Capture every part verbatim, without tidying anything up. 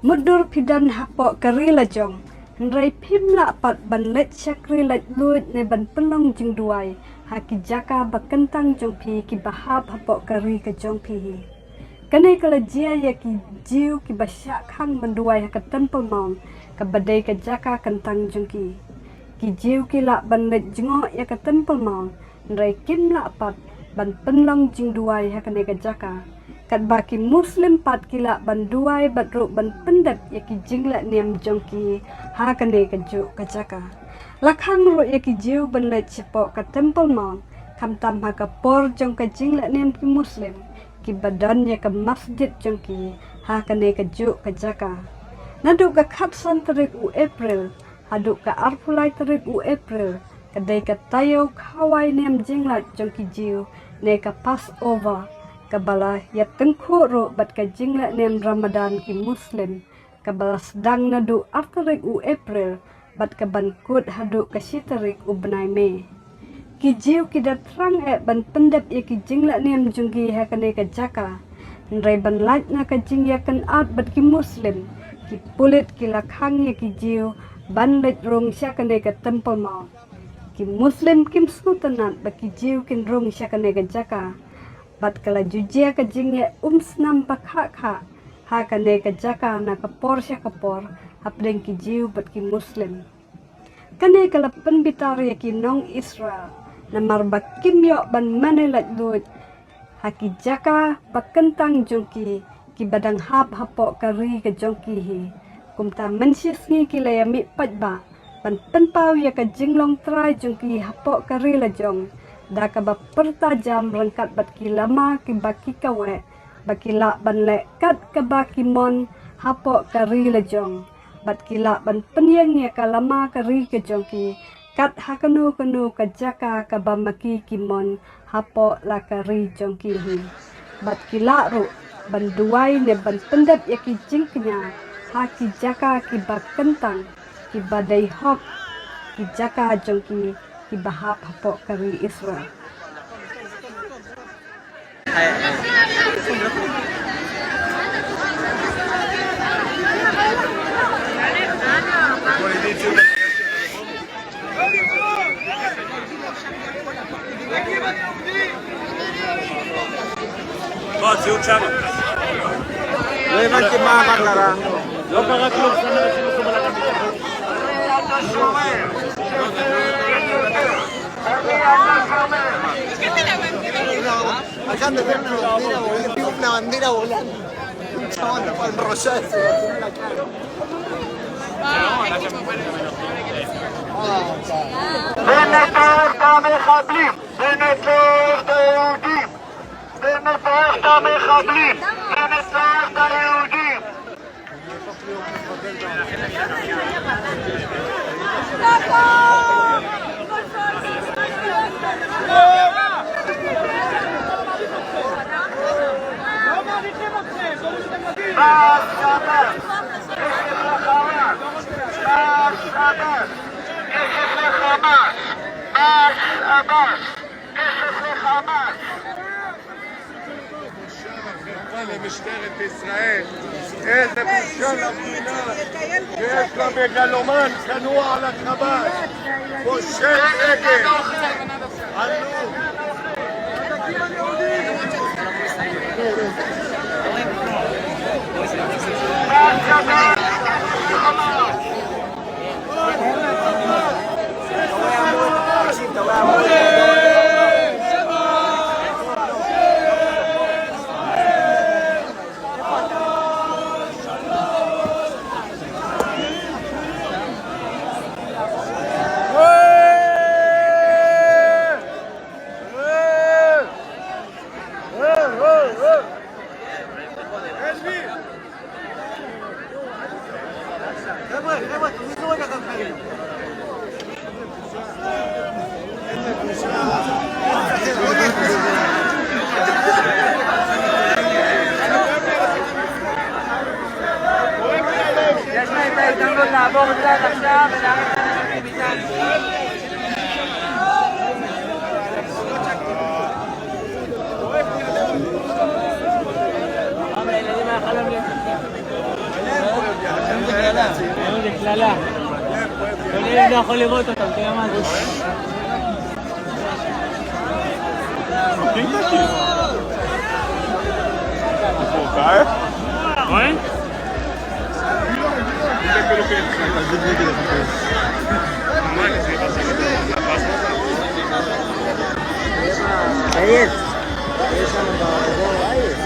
Mutdur phi don hapoh ka ri lajong, hynrei phim lah pat ban leit shakri laitluid ne ban pynlong jingduwai ha ki jaka ba kyntang jong phi kiba hap hapoh ka ri ka jong phi hi. Kane ka la jia ïa ki Jiw kiba shah khang ban duwai ha ka Temple Mount, kaba dei ka jaka kyntang jong ki. Ki Jiw ki lah ban leit jngoh ïa ka Temple Mount, hynrei kim lah pat ban pynlong jingduwai ha kane ka jaka. Katba ki Muslim pat ki lah ban duwai bad ruh ban pyndep ïa ki jinglehniam jong ki ha kane kajuh ka jaka. La khang ruh ïa ki Jiw ban leit shapoh ka Temple Mount, khamtam ha ka por jong ka jinglehniam ki Muslim kiba don ïa ka masjid jong ki ha kane kajuh ka jaka. Naduh ka khatsan tarik u April haduh ka arphew lai tarik u April, ka dei ka taïew khawai niam jinglait jong ki Jiw ne ka Passover, kaba la ïatyngkhuh ruh bad ka jinglehniam Ramadan ki Muslim, kaba la sdang naduh ar tarik u April bad kaban kut haduh ka shi tarik u bnai May. Ki Jiw ki da thrang eh ban pyndep ïa ki jinglehniam jong ki ha kane ka jaka, hynrei ban lait na ka jingïakynad bad ki Muslim, ki pulit ki la khang ïa ki Jiw ban leit rung sha kane ka Temple Mount. Ki Muslim kim sngewtynnat ba ki Jiw kin rung sha kane ka jaka, bad ka la ju jia ka jingïaumsnam ba khah khah ha kane ka jaka na ka por sha ka por hapdeng ki Jiw bad ki Muslim. Kane ka la pynbitar ïa ki nong Israel, namar ba kim ïoh ban mane laitluid ha ki jaka ba kyntang jong ki, kiba dang hap hapoh ka ri ka jong ki hi. Kumta mynshisngi ki la ïa mih paidbah ban pynpaw ïa ka jinglong trai jong ki hapoh ka ri lajong, da kaba pyrta jam ryngkat bad ki lama kiba ki kaweh, ba ki lah ban leh kat kaba ki mon hapoh ka ri lajong, bad ki lah ban pynïeng ïa ka lama ka ri ka jong ki kat ha kano kano ka jaka kaba ma ki ki mon hapoh la ka ri jong ki hi. Bad ki lah ruh ban duwai ne ban pyndep ïa ki jingkñia ha ki jaka kiba kyntang, kiba dei hok, ki jaka jong ki kiba hap hapoh ka ri Israel. לא הבנתי מה אמרת לה. לא קרה כלום, סתם אנשים עושים בלאגן. Acá me ven una bandera volando, una bandera volando. Un chabón de Palma Rosada se bajó en la cara. בנט אוהב את המחבלים, בנט לא אוהב את היהודים, בנט אוהב את המחבלים, בנט לא אוהב את היהודים. כסף לחמאס! כסף לחמאס! כסף לחמאס! בושה וחרפה למשטרת ישראל. איזה בושה למדינה שיש לה מגלומן כנוע על החמאס. פושעי דגל. עלוב. יש לה את ההזדמנות לעבור מיד עכשיו ולהרים את האנשים מכאן. פעם לילדים היה חלום להיות... למעלה. אני לא יכול לראות אותם, תראה מה זה. רואה? עייף. יש לנו באזור עייף.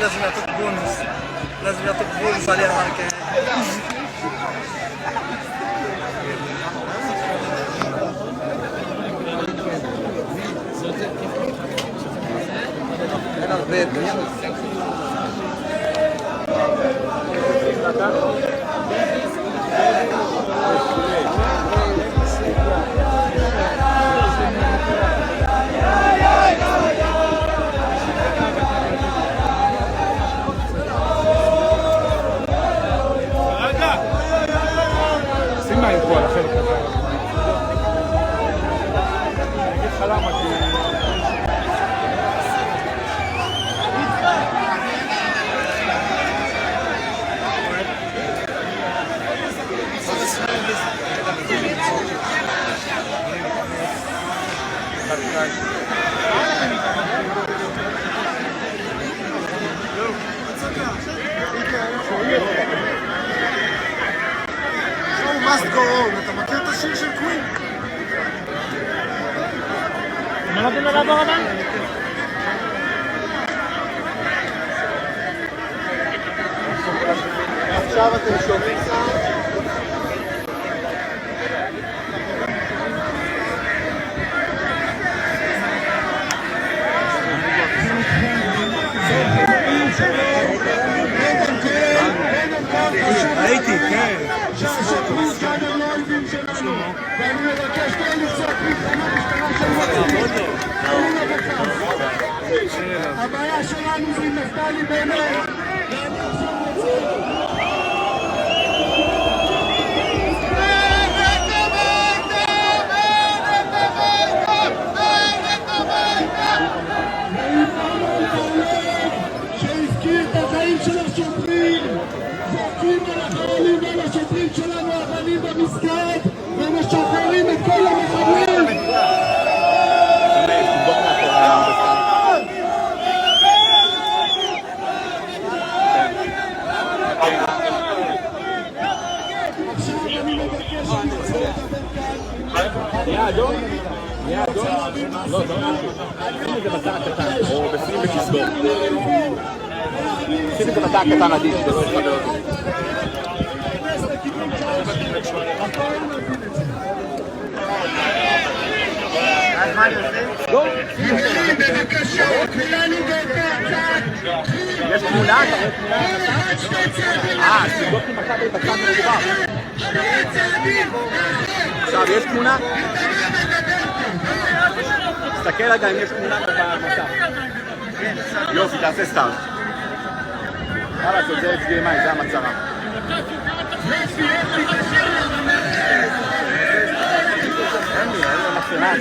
لازم يعطوك بونص. لازم يعطوك بونص عليها هكا. שים להם פה על החלק הזה. אני אגיד לך למה, כי... Show must go on, אתה מכיר את השיר של קווין? מה נותנים לו לעבור עדיין? עכשיו אתם שומעים סאונד? ראיתי, כן. ואני מבקש לא לצעוק מתחום המשטרה של מודיעין. חלילה וחס. הבעיה שלנו זה עם נפתלי בנט. שהפקיר את החיים של השוטרים, זורקים על החיילים ועל השוטרים שלנו אבנים במסגד, ומשחררים את כל המחבלים. עכשיו אני מבקש, אני רוצה לדבר כאן. שים את זה בצד הקטן, או בפנים בכיסו. שים את זה בצד הקטן, עדיף, שלא יתחבר. אז מה אני עושה? יש תמונה? אה, סוגות עם מכבי בצד מדובר. עכשיו, יש תמונה? תסתכל רגע אם יש תמונה במסך. יופי, תעשה סטארט. מה לעשות, זה איידז די אם איי, זה המטרה. אין לי, אין לי מצלמה.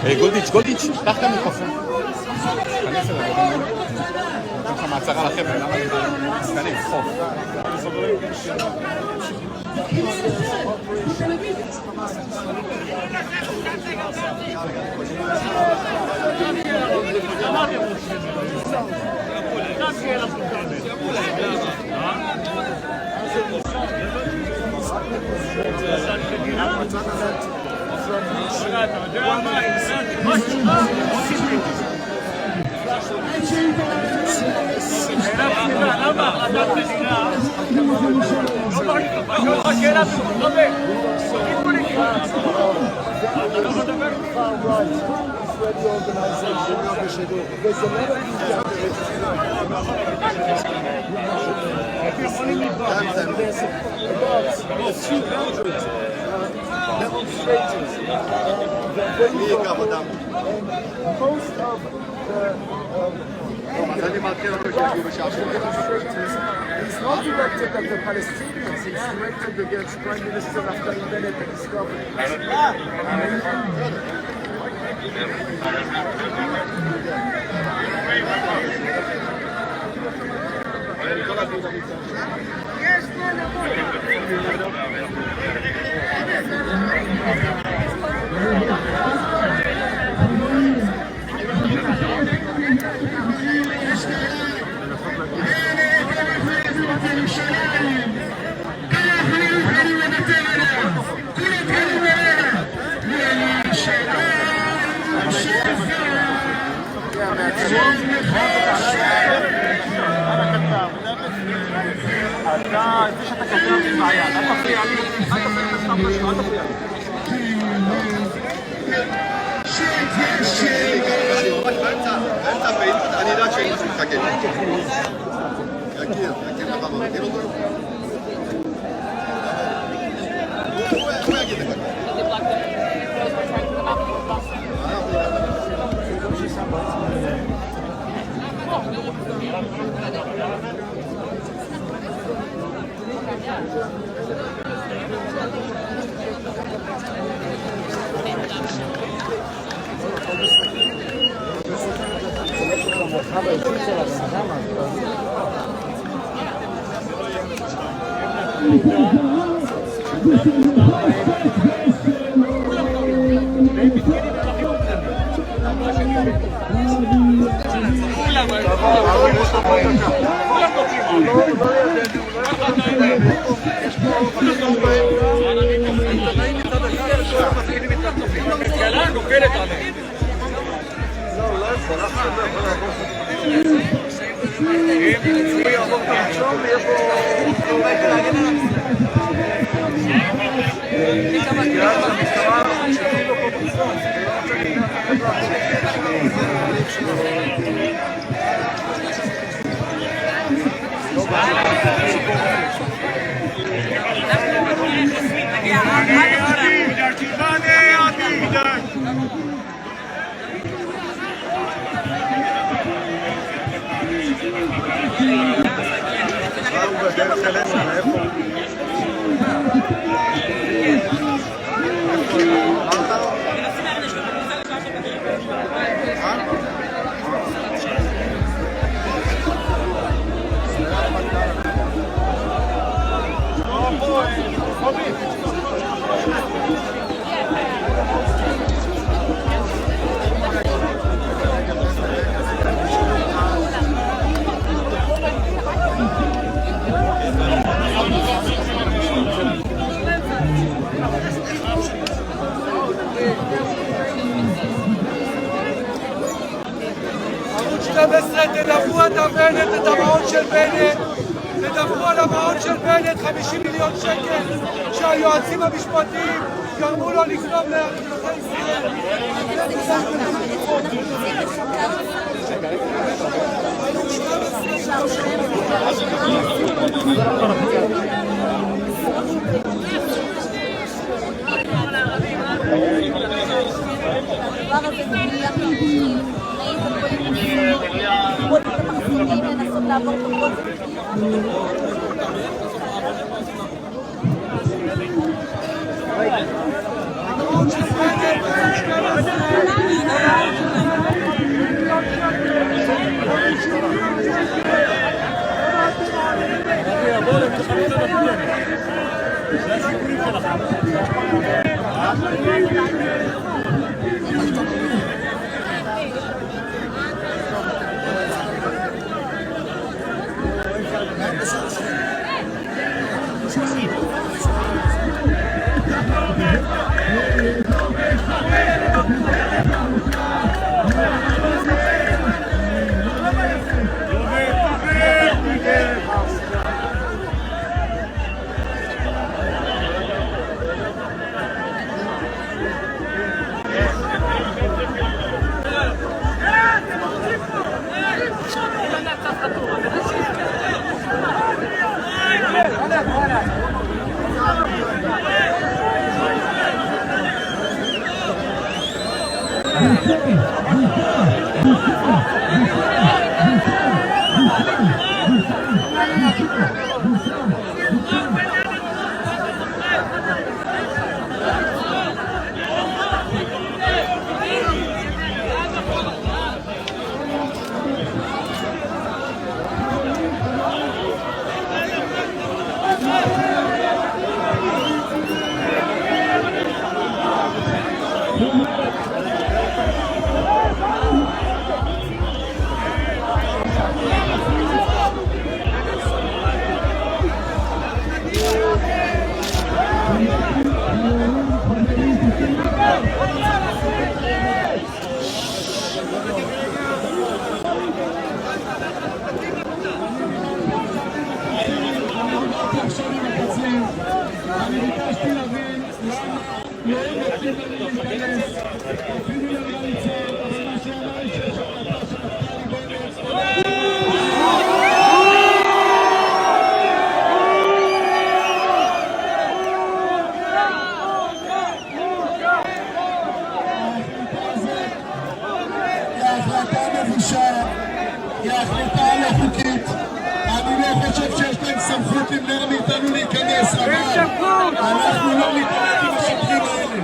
היי, גולדיץ', גולדיץ', קח את המיקרופון. תיכנס אליו, נותן לך מעצר על החבר'ה, למה? תיכנס, חוף. Far right Israeli organization. There's a lot of these guys. There's about a few hundred uh, demonstrators. Uh, they're very vocal. And most of the um, demonstrators is not directed at the Palestinians, it's directed against Prime Minister Naftali Bennett and his government. תדברו על בנט, את המעון של בנט, תדברו על המעון של בנט, חמישים מיליון שקל שהיועצים המשפטיים גרמו לו לגנוב לאזרחי ישראל. הדבר הזה מגיע מאיזה פוליטיקאים, פוליטיקאים מחזיקים לנסות לעבור את הפוליטיקאים. היא החלטה מבישה, היא החלטה לא חוקית. אני לא חושב שיש להם סמכות למנוע מאיתנו להיכנס, אבל אנחנו לא נתעמת עם השוטרים האלה.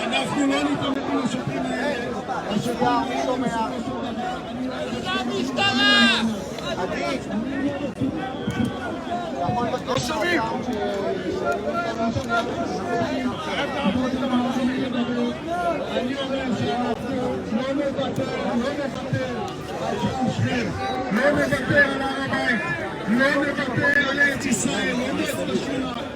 אנחנו לא נתעמת עם השוטרים האלה. השוטרים האלה בסופו של דבר, אני לא חושב שהם... לא נוותר על הר הבית, לא נוותר על ארץ ישראל, לא נוותר על שום דבר.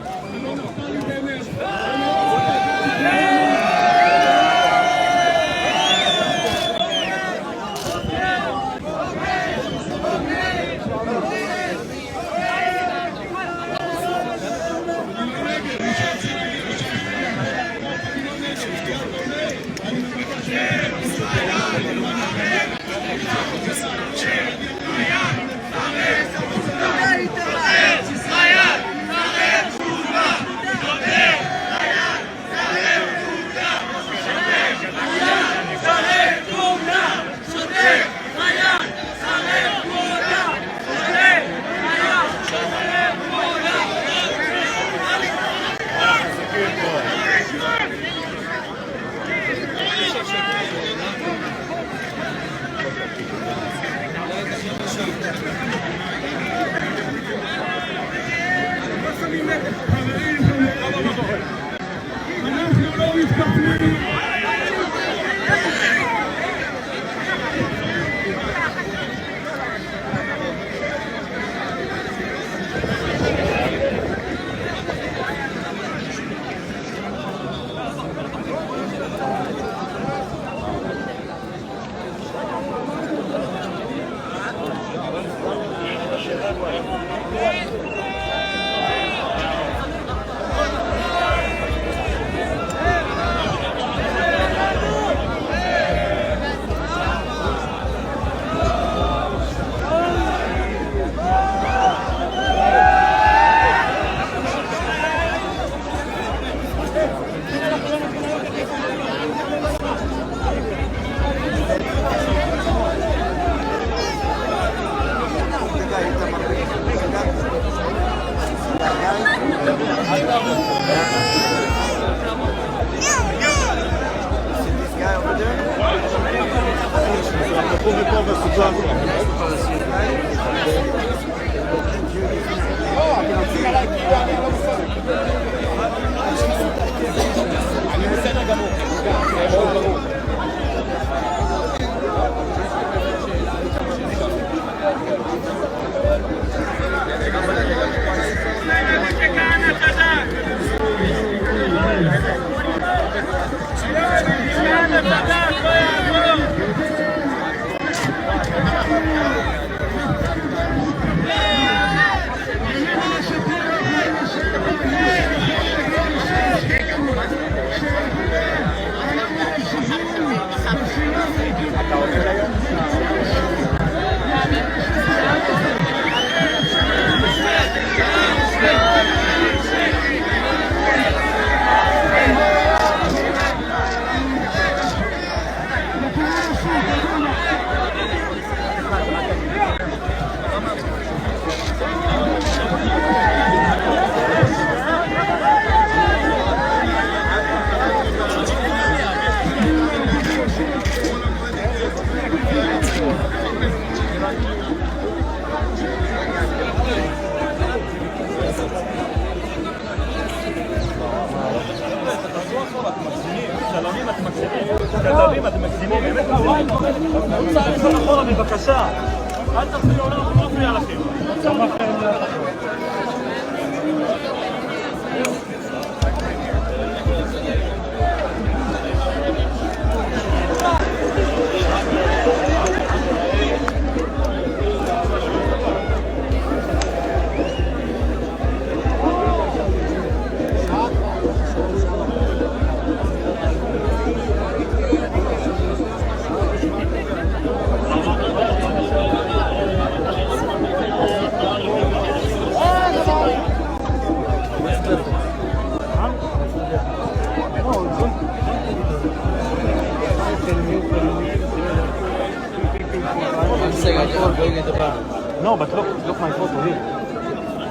No, but look, look my photo here.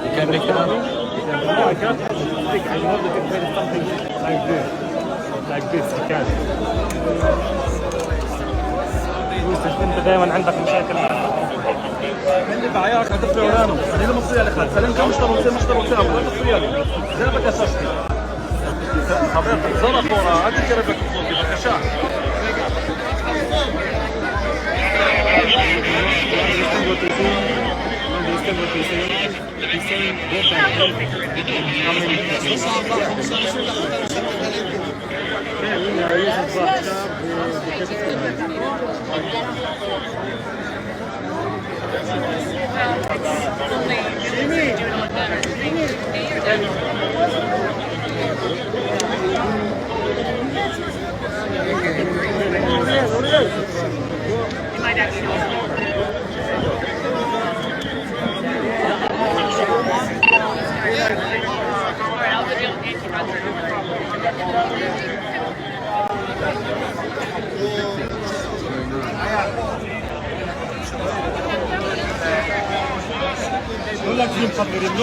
You can make it up. No, I can't have a stick. I know that if there is something like this, like this, I can't. يوسف، انت دايما عندك مشاكل مع اللي بعياك هدف لورانو. انا ما مصير لك. سلام كم مشتري وسام مشتري وسام وين مصير لي؟ زي ما بدي اشتري. خبرت بزرع كوره هذه كربك. بكشاف.